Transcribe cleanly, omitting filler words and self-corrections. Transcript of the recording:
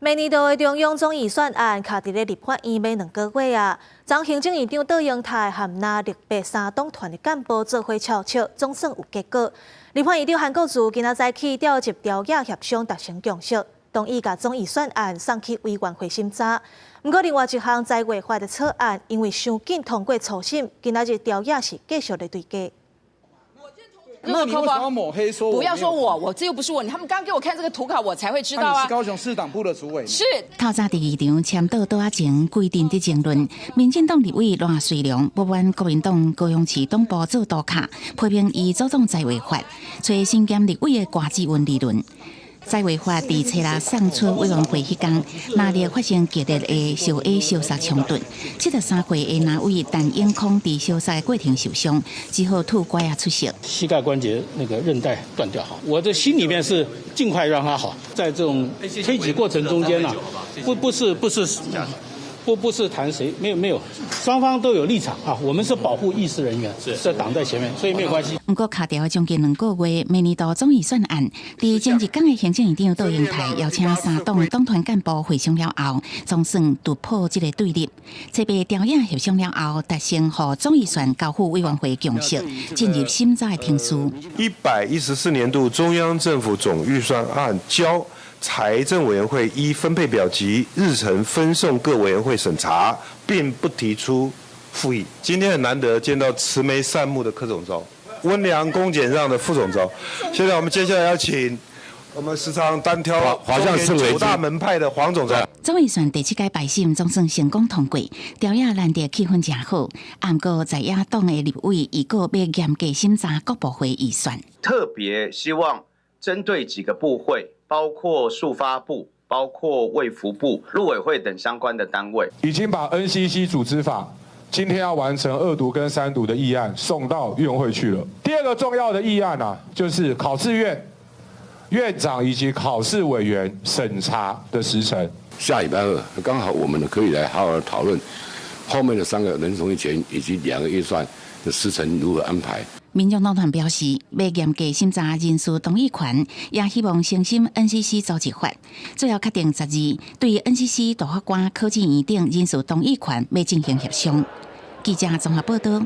明年度的中央總預算案卡佇咧立法院欲2個月啊，昨行政院長卓榮泰和藍綠白三黨團的幹部做伙敲尺，總算有結果。立法院長韓國瑜今仔早起召集朝野協商達成共識，同意共總預算案送去委員會審查。毋過另外一項在劃法的草案，因為傷緊通過初審，今仔日朝野是繼續咧對決。那你為什麼要抹黑說？不要說我，我這又不是我。他們剛給我看這個圖卡，我才會知道啊。你是高雄市黨部的主委。是。透早佇議場簽到桌仔前規陣佇爭論，民進黨立委賴瑞隆不滿國民黨高雄市黨部做圖卡，批評伊阻擋在劃法，揣身兼立委的柯志恩理論。在劃法佇初六送出委員會彼工，藍綠發生激烈的相罵相殺衝突。73歲的藍委陳永康佇相殺的過程受傷，只好拄拐仔出席。膝蓋關節那個韌帶斷掉，我的心裡面是盡快讓他好。在這種推擠過程中間呢，不不是不是不不是談誰，沒有沒有，雙方都有立場啊。我們是保護議事人員，是擋在前面，所以沒有關係。毋過卡著將近2個月，明年度總預算案，佇前一工的行政院長卓榮泰邀請三黨黨團幹部會商了後，總算突破這個對立。這邊朝野協商了後，達成予總預算交付委員會共識，進入審查的程序。114年度中央政府總預算案交財政委員會依分配表及日程分送各委員會審查，並不提出覆議。今天很難得見到慈眉善目的柯總召，溫良恭儉讓的副總召。現在我們接下來要請我們時常單挑九大門派的黃總召。總預算第七屆排審總算成功通過，朝野難得氣氛誠好。毋過在野黨的立委預告欲嚴格審查各部會預算，特別希望針對幾個部會，包括數發部、包括衛福部、陸委會等相關的單位，已經把 NCC 組織法今天要完成二讀跟三讀的議案送到院會去了。第二個重要的議案啊，就是考試院院長以及考試委員審查的時程。下禮拜二剛好我們可以來好好討論後面的三個人事同意權以及兩個預算的時程如何安排。民眾黨團表示，欲嚴格審查人事同意權，也希望先審 NCC 組織法，最後確定十二對 NCC 大法官、考試院等人事同意權欲進行協商。記者綜合報道。